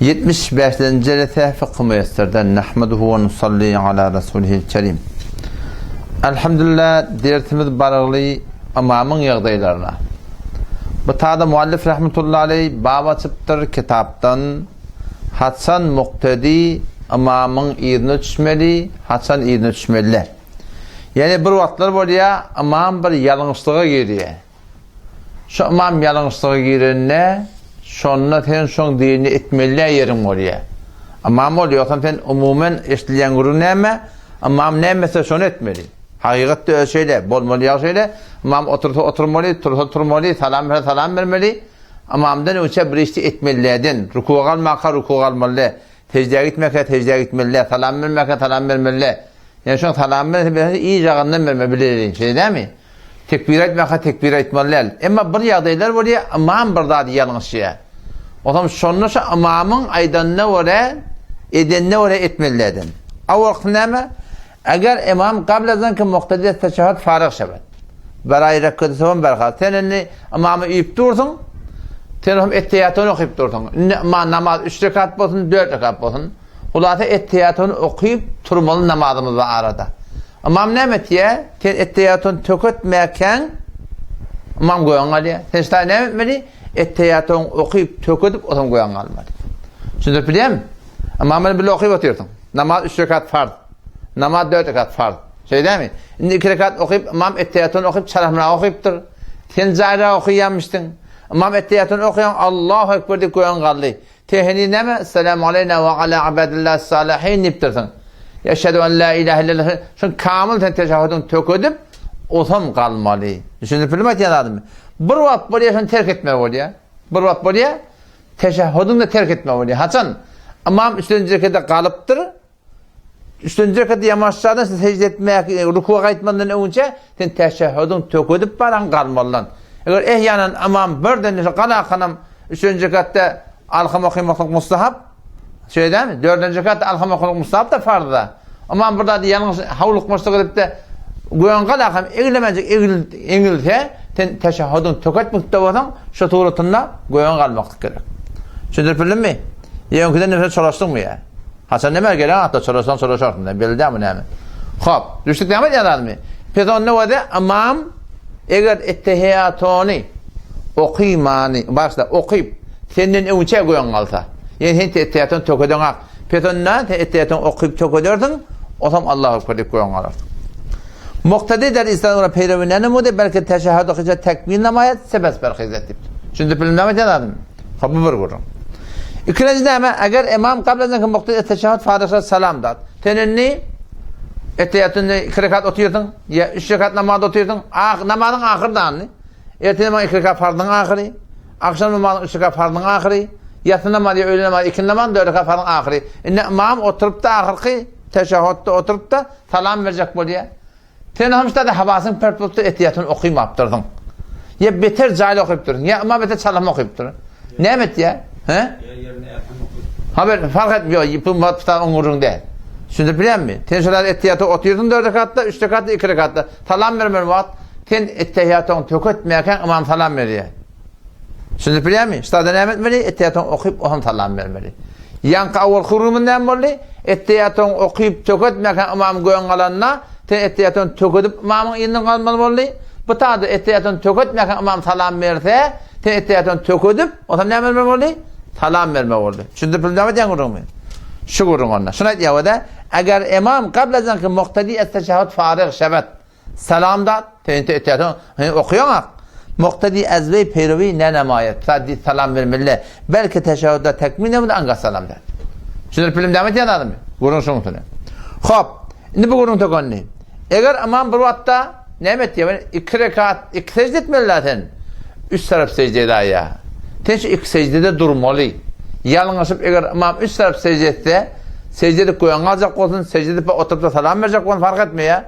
75-nji jelese Fykh Müýesserden Nahmaduhu we nusalli ala rasulihil kerim. Elhamdülillah dersimiz barygly ymamyň ýagdaýlaryna. Bu tada muallif rahmetullahi aleý bab açypdyr kitapdan haçan muktedi ymamyň yzyna düşmeli, haçan yzyna düşmeli däl. Ýani bir wagtlar bolýar ymam bir ýalňyşlyga girýär. Şu ymam ýalňyşlyga girende, şonda sen şoň diýenini etmeli-dä ýeriň bolýar. Ymam bol, ýogsam sen umuman eşidilýän gürrüň näme? Ymam näme etse şony etmeli. Hakykat-da özi şeýle, bolmaly ýagy şeýle. Ymam otursa oturmaly, tursa turmaly, salam berse salam bermeli. Ymamdan öňçä bir işdi etmeli-däden. Rukuga galmaka rukuga galmaly-dä. Seždä gitmeke seždä gitmeli-dä. Salam bermeke salam bermeli-dä. Ýöne şoň salam berse berse yz ýagyndan berme bileli. Şeýle dämi? Tekbir aýtmaka tekbir aýtmaly däl. Emma bir ýagdaýlar bolýar, ymam bir zady ýalňyşýar. Onsoň şonda şo ymamyň aýdanyna görä, edenine görä etmeli däden. Awalkysy näme? Eger ymam gabl ki muktedi teşehhud faryg şebet. Beraý rekedi sowam berha. Sen indi ymamy üýüp dursuň. Sen hem etteýatyny okyp dursuň. Indi ymam namaz 3 rekat bolsun, 4 rekat bolsun. Hulasa etteýatyny okyp turmaly namazymyz bar arada. Ymam näme etýär? Sen etteýatyny töketmäkäň, ymam göwün galýar. Sen ştaý näme etmeli? Etteýatyny okyp, tökedip, otam göwün galmaly. Düşündirip bilýärmi? Ymam bilen bile okyp otyrsyň. Namaz 3 rekat farz. Namaz 4 rekat farz. Şeýle dälmi? Indi 2 rekat okyp, ymam etteýatyny okyp, çalasymrak okypdyr. Sen jaýrak okaýarmyşdyň. Ymam etteýatyny okaýan Allahu ekber diýip göwün galdy. Teheni näme? Esselamu aleýna we ala ibadillah salihin diýipdirsiň. Eşhedü en la ilahe illallah. Şun kamyl sen teşehhüdüň tökedip, osam galmaly. Düşünip bildim aýtýan zadymy? Bir wagt bolýar şony terk etmeli bolýar. Bir wagt bolýar teşehhüdüň de terk etmeli bolýar. Haçan? Ymam üçünji rekede galypdyr. Üçünji rekede ýamaşjadan sen secde etmek, e, rukuwa gaýtmandan öňçe sen teşehhüdüň tökedip baran galmalydan. Eger ehýanan ymam birden şu galakanam üçünji rekatda alham okamaklyk mustahap. Şeýle dälmi? Dördünji rekatda alham okamak mustahap da farzda. Ymam bir zady ýalňyş howlukmaçlyk edip de göň galakam eglemejek eňilse, sen teşehhüdüň töketmekde bolsaň, şu suratynda göň galmaklyk gerek. Düşündirip bildimmi? Ýöňküden nefes çolaşdyňmy ýa? Haçan näme gelen atda çolaşsaň çolaşarsyň da belli däl bu näme. Hop, düşdük näme diýen zadymy? Pes onda wada ymam eger ettehiýatony okymany, başla okyp senden öňçe göň galsa. Ýani sen ettehiýatony tökedeň ak. Pes onda sen ettehiýatony okyp tökedersiň, osam Allahu ekber diýip göň galarsyň. Muktedi der islam ora peýrewi näme mudy belki teşehhüd okyja tekmil namaýat sebes berhizet diýip. Düşündip bildim näme diýen zadymy? Hop bu bir gürrüň. Ikinji näme? Eger imam kabl eden muktedi teşehhüd faryşa salam dat. Sen indi etteýatynda iki rekat otyrsyň, ýa üç rekat namaz otyrsyň, ah, namazyň ahyry dany. Ertir namazy iki rekat farzyň ahyry, akşam namazyň üç rekat farzyň ahyry, ýatsy namazy ýa öýle namazy ikindi namazyň dört rekat farzyň ahyry. Indi imam oturyp-da ahyrky teşehhüdde oturyp-da salam berjek bolýar. Sen hamşda-da hawasyň pert bolupdyr, etýatyny okymapdyrsyň. Ýa beter jaýly okypdyrsyň, ýa ymam beter çalam okypdyr. Näme etýä? He? Ýa ýerine älham okypdyr. Haber, fark et, ýok, bu muhat tutan oň gürrüň däl. Düşündirip bilýänmi? Sen şolar etýata otyrsyň dört rekatda, üç rekatda, iki rekatda. Salam bermeli wagt, sen ettehiýatyňy töketmäkäň ymam salam berýär. Düşündirip bilýänmi? Ştada näme etmeli? Ettehiýatyňy okyp, oňam salam bermeli. Ýaňky awalky gürrüňimiz näme boldy? Ettehiýatyňy okyp, töketmäkäň ymam göň galanda, sen ettehiýatyňy tökedip ymamyň yzyndan galmaly boldy. Bu taýda ettehiýatyňy töketmäkäň ymam salam berse, sen ettehiýatyňy tökedip, onsoň näme bermeli boldy? Salam bermeli boldy. Düşündirip bildim aýdýan gürrüňimi? Şu gürrüň onda. Şuny aýdýar-da, eger ymam gabla zanki muktedi et-teşehhud faryg şebet. Salam dat, sen indi etýärsiň, sen okaýaň ak. Muktedi ezweý peýrewi ne nemaýet, sa diýip salam bermeli. Belki teşehhüde tekmil nemud anga salam der. Düşündirip bilim dämi diýen adamy? Gürrüň şuň üstüne. Hop, indi bu gürrüň tökendi. Eger ymam bir wagtda näme etýär? Iki rekat, iki sejde etmeli sen. Üç tarap sejde edäýýär. Sen şu iki sejdede durmaly. Ýalňyşyp eger ymam üç tarap sejde etse, sejde edip göýäň galjak bolsun, sejde edip oturyp da salam berjek bolsun fark etmeýär.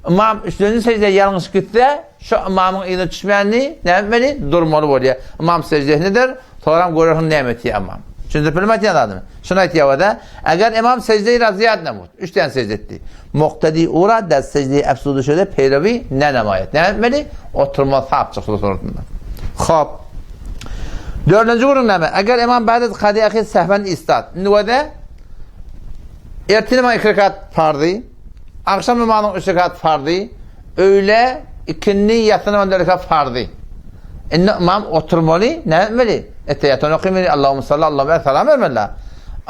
Ymam üçlenji sejdä ýalňyş gitse, şo ymamyň yzyna düşmänini näme etmeli? Durmaly bolýar. Ymam sejdesini eder, soňram görersiň näme etýär ymam. Düşündirip bildim aýtýan zadymy? Şuny aýtýar o-da, eger ymam sejdeyi ra zyýat namut, üç däne sejde etdi. Muktedi ura der sejdeyi efsudu şöde peýrewi ne nemaýet. Näme etmeli? Oturmaly sap çyksa suratynda. Hop. Dördünji gürrüň näme? Eger imam ba'd kady ahyr sehwen istat. Indi wede ertir namazy iki rekat farzy, akşam namazynyň üç rekat farzy, öýle, ikindi, ýassy namazynyň dört rekat farzy. Indi imam oturmaly, näme etmeli? Etteýatyny okymaly, Allahumma salli, Allahumma barik, salam bermeli.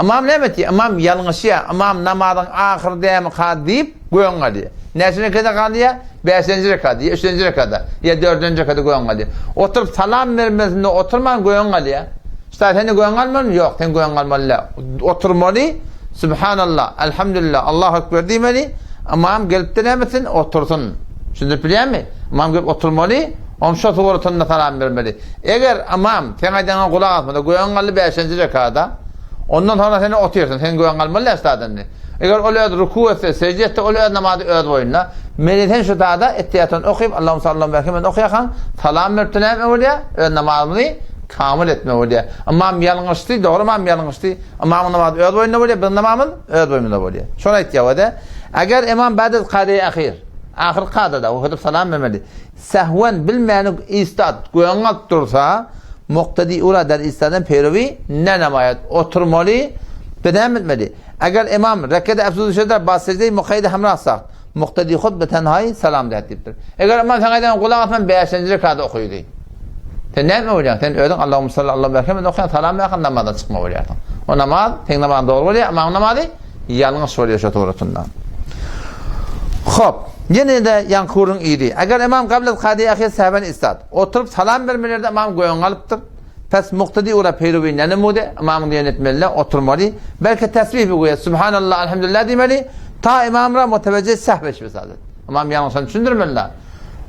Imam näme etýär? Imam ýalňyşýar. Imam namazyň ahyry dämi-ka diýip, göň galýar. Näçe rekada galýar? Bäşinji rekada, ýa üçünji rekada, ýa dördünji rekada göň galýar. Oturyp salam bermesinde oturman göň galýar. Şta sen göň galmalymy? Ýok, sen göň galmaly däl. Oturmaly, Subhanallah, Elhamdülillah, Allahu Ekber diýmeli. Ymam gelip-de näme etsin? Otursyn. Düşündirip bilýärmi? Ymam gelip oturmaly, onuň şo suratynda salam bermeli. Eger ymam seň aýdanyňa gulak asmasa, göň galdy bäşinji rekada, ondan soňra sen otyrsyň, sen göň galmaly däl ştadan indi. Eger ol öz ruku etse, sejde etse, ol öz namazy öz boýnuna. Meni sen şu zada etteýatyny okyp, Allahumma salli Allahumma berhim okaýarkaň, salam berip näme bolýar? Öz namazymyzy kamyl etmek bolýar. Ymam ýalňyşdy, dogry ymam ýalňyşdy. Ymamyň namazy öz boýnuna bolýar, biziň namazymyz öz boýnumyza bolýar. Şony aýtýar o-da. Eger ymam ba'del kade ahyr, ahyr kadada, okadyp salam bermeli. Sehwen bilmäni istat, göňüň alyp dursa, muktedi ura der istaden peýrewi ne namaýat, oturmaly, be näme etmeli? Eger imam rekede efzul düşeder, ba secde-i mukayyede hemrah sagt, muktedi hud be tenhaýy salam däht diýipdir. Eger imam saňa aýdan gulak asman bäşinji rekada okydy. Sen näme bolýaň? Sen özüň Allahumma salli Allahumma berhem okaýaň, salam berýäň, namazdan çykma bolýarsyň. O namaz, seň namazyň dogry bolýar, imamyň namazy ýalňyş bolýar şo suratynda. Hop, ýene-de ýaňky gürrüň idi. Eger imam gabl kadi ahyr sehwen istat, oturyp salam bermelerde imam göňüň alypdyr. Pes muktedi ura peýruwi nenemude, imamyň diýenini etmeli, oturmaly. Belki tesbih bigüýe, Subhanallah, Elhamdülillah diýmeli. Ta imam ra mutewejjih sehwe şibesazet. Imam ýalňyşyny düşündirmeli.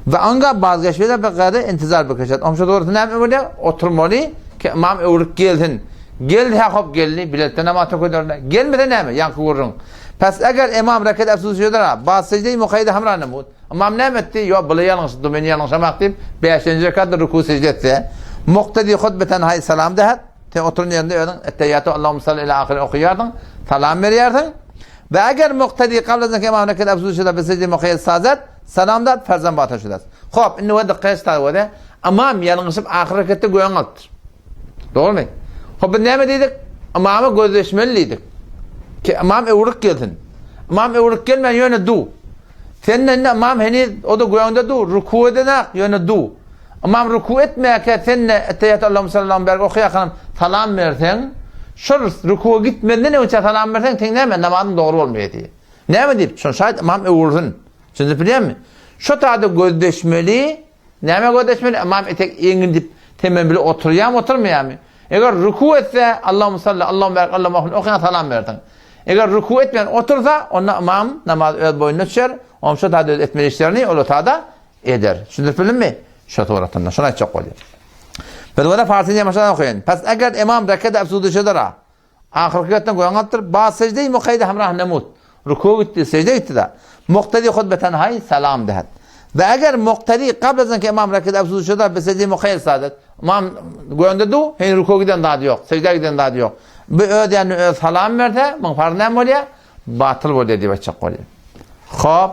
We anga bazgeşmede bir gady intizar bikeşet. Omşa dogrusy näme bolýar? Oturmaly ki imam öwrüp gelsin. Geldi hä hop geldi, biletde namaz tökederler. Gelmese näme? Ýaňky gürrüň. Pes eger imam reket efsus ýöder, ba secde-i mukayyede hamra nemut. Imam näme etdi? Ýok, bula ýalňyşdy, men ýalňyşamak diýip, bäşinji rekatda ruku secde etse, muktedi hut bi tenhaý salam dehet, sen oturan ýerinde özüň etteýýatu Allahumma salli ila ahyry okaýarsyň, salam berýärsiň. We eger muktedi kabl az imam reket efsus ýöder, bi secde-i mukayyede sazet, salam dat ferzan batıl şudas. Hop, indi we dykgat et, imam ýalňyşyp ahyr reketde göň alypdyr. Dogrumy? Hop biz näme diýdik? Ymama gözleşmeli diýdik. Ki ymam öwrük gelsin. Ymam öwrük gelmän ýöne du. Sen indi ymam heniz o da göňde du, ruku edenak ýöne du. Ymam ruku etmäkä sen ne etteýat Allahumma salli Allahumma barik okaýarkaň salam berseň, şol rukuwa gitmezden öňçä salam berseň, seň näme namazyň dogry bolmaýar diýýär. Näme diýip? Şony şaýat ymam öwürsin. Düşünip bilýärmi? Şo taýda gözleşmeli, Nämä gözleşmeli? Ymam etek eňin diýip, temen bile oturýarmy, oturmaýarmy? Eger ruku etse, Allahumma salli, Allahumma barik, Allahumma agfir okaýan salam bersin. Eger ruku etmän otursa, onda ymam namaz öz boýnuna düşer, onuň şo taýda öz etmeli işlerini ol otada eder. Düşündirip bildimmi? Şo suratynda şony aýtjak bolýar. Biz bolsa farsyny ýamaşadan okaýyn. Pes eger ymam rekede efsudy şedara, Ahyrky gatdan göň alypdyr. Ba sejde-i mukaýda hamrah nemut. Rukuwa gitdi, sejdä gitdi-da. Muktedi hut be tenhaý salam dehet. We eger muktedi kabl az anke imam rekede efsuz şuda be sejde-i mukaýyl sadet. Imam göňde du, heniz rukuwa giden zady ýok, sejdä giden zady ýok. Bu öz ýanyna öz salam berse, muň farzy näme bolýar? Batyl bolýar diýip aýtjak bolýar. Hop.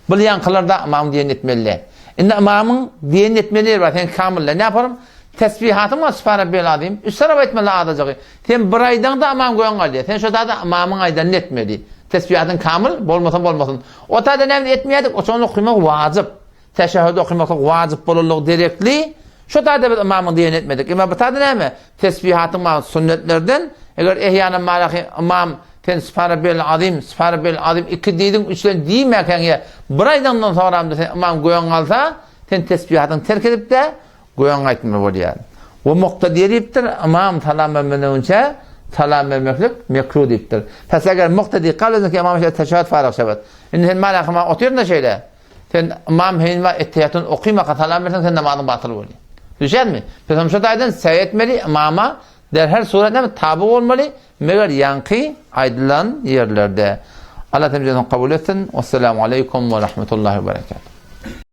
Bul ýaňkylarda ymamyň diýenini etmeli. Indi ymamyň diýenini etmeli ýeri bar, sen kamyl däl. Näme yaparym? Tesbihatyň bar, Sübhan Rabbiyel Azim. Üç tarap aýtmaly azajygy. Sen bir aýdaňda ymam göň galýar. Sen şo tada ymamyň aýdanyny etmeli. Tesbihatyň kamyl, bolmasa bolmasyn. O tada näme etmeýärdik? Oçany okamak wajyp. Teşehhüd okamaklyk wajyp bolanlygy derekli, şo taýda biz ymamyň diýenini etmedik. Emma bu taýda näme? Tesbihatyň bar sünnetlerden, eger ehýanan malahy ymam sen Sübhan Rabbiyel Azim, Sübhan Rabbiyel Azim iki diýdiň, üçden diýmäkäň ýa bir aýdaňdan soňramda sen ymam göň galsa, sen tesbihatyňy terk edip-de, göň gaýtmaly bolýar. We muktadiýe diýipdir, ymam salam bermezden salam bermeklik mekruh diýipdir. Pes eger muktadi kalbindeki ymam şeýle teşehhüd faryg şebet. Indi sen malahy ymam otyryn-da şeýle. Sen ymam heýnwa etteýatyny okymaka salam berseň sen namazyň batyl bolýar. Düşýärmi? Biz hem şo taýdan säý etmeli, ymama der her surat näme taby bolmaly, meger ýaňky aýdylan ýerlerde. Allah temizlesin kabul etsin. Wassalamu aleýkum we rahmetullahi we berekatuh.